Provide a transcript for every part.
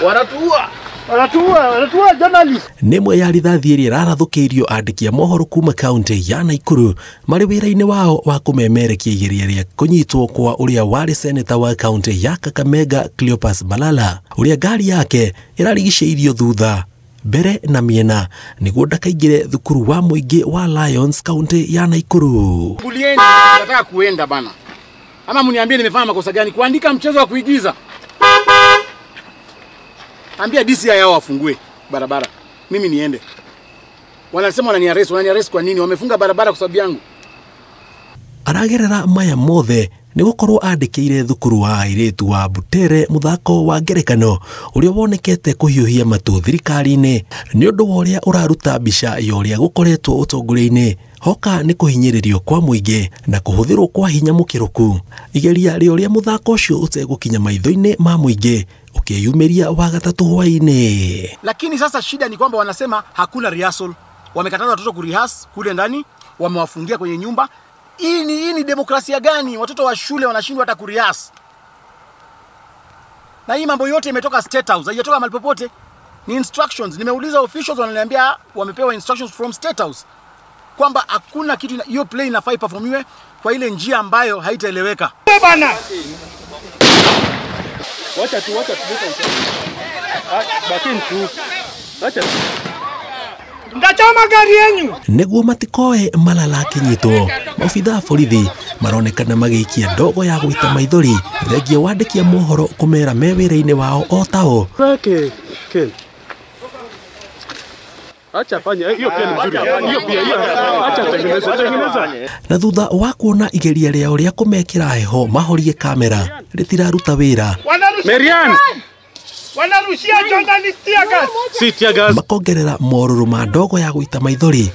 Wanatuua. Wanatuua journalist. Nĩ ĩmwe ya rithathi ĩrĩa ĩrarathũkĩirio andĩki a mohoro kuma kaunti ya Nakuru marĩ wĩra-inĩ wao wa kũmemerekia igeria rĩa kũnyitwo kwa ũrĩa warĩ seneta wa kaunti ya Kakamega Cleopas Malala, ũrĩa ngari yake ĩrarigicĩirio thutha, mbere na mĩena nĩguo ndakaingĩre thukuru wa mũingĩ wa Lions kaunti ya Nakuru. Kulieni, nataka kuenda bana. Ama mniambie nimefanya makosa gani kuandika mchezo wa kuigiza. Ambia DCI yao wafungue barabara. Mimi niende. Wanasema wananiarrest, wananiarrest kwa nini? Wamefunga barabara kwa sababu yangu. Aragerera maya mothe nĩ gũkorwo andĩkĩire thukuru wa airĩtu wa Butere mũthako wa ngerekano ũrĩa wonekete kũhiũhia matũ thirikari-inĩ nĩ ũndũ wa ũrĩa ũraruta mbica ya ũrĩa gũkoretwo ũtongoria-inĩ hoka nĩ kũhinyĩrĩrio kwa mũingĩ na kũhũthĩrwo kwa hinya mũkĩrũku. Igeria rĩa ũrĩa mũthako ũcio ũtegũkinya maitho-inĩ ma mũingĩ ũkĩyumĩria Wagatatũ hwaĩ-inĩ. Lakini sasa shida ni kwamba wanasema hakuna rehearsal. Wamekataza watoto kurehearse kule ndani, wamewafungia kwenye nyumba. Hii ni demokrasia gani? Watoto wa shule wanashindwa hata kurehearse. Na hii mambo yote imetoka State House, haijatoka mahali popote. Ni instructions. Nimeuliza officials, wananiambia wamepewa instructions from State House kwamba hakuna kitu, hiyo play inafaa iperformiwe kwa ile njia ambayo haitaeleweka. Bana. Wacha tu. Bakini tu. Wacha tu. Ndachoma gari yenyu. Nĩguo matikoe Malala akinyitwo, maobithaa borithi maronekana magĩikia ndogo ya gũita maithori thengia wandĩki a mohoro kũmera me wĩra-inĩ wao o tao. Ken. Acha fanya hiyo pia ni nzuri. Hiyo pia hiyo. Acha tengeneza. Na thutha wa kuona igeria rĩao rĩa kũmekĩra heho mahorie kamera rĩtiraruta wĩra. Marian. Wanarushia journalist tear gas. Si tear gas. Makongerera morũrũ ma ndogo ya gũita maithori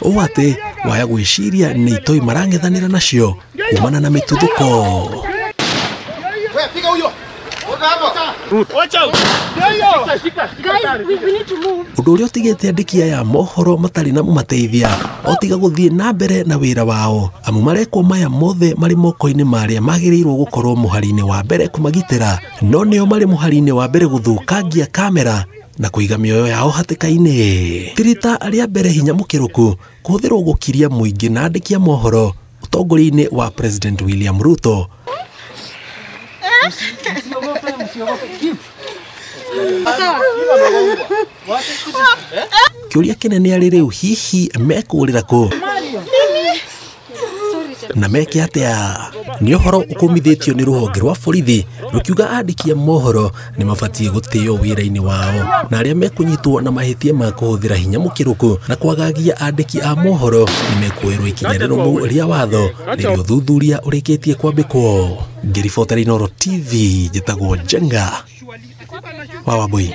ũũ atĩ waya gwĩciria nĩ itoi marang'ethanĩra nacio kumana na mĩtuthũko. Wewe piga huyo. Watch out. Guys, we need to move. Ũndũ ũrĩa ũtigĩte andĩki aya mohoro matarĩ na mũmateithia o tiga gũthiĩ na mbere na wĩra wao, amu marekwo maya mothe marĩ moko-inĩ ma arĩa magĩrĩirwo gũkorwo mũhari-inĩ wa mbere kũmagitĩra, no nĩo marĩ mũhari-inĩ wa mbere gũthũkangia kamera na kũiga mĩoyo yao hatĩka-inĩ. Ti rita rĩa mbere hinya mũkĩrũku kũhũthĩrwo gũkiria mũingĩ na andĩki a mohoro ũtongoria-inĩ wa President William Ruto. Kĩũria kĩnene arĩ rĩu hihi mekũũrĩra kũ na meke atĩa? Nĩ ũhoro ũkũmithĩtio nĩ rũhonge rwa borithi rũkiuga andĩki a mohoro nĩ mabatiĩ gũtĩo wĩra-inĩ wao na arĩa mekũnyitwo na mahĩtia ma kũhũthĩra hinya mũkĩrũku na kwagagia andĩki a mohoro nĩ mekuoerwo ikinya rĩrũmu rĩa watho rĩrĩa ũthuthuria ũrĩkĩtie kwambĩkwo. Ngĩribotera Inooro TV, njĩtagwo Njenga wa Wambui.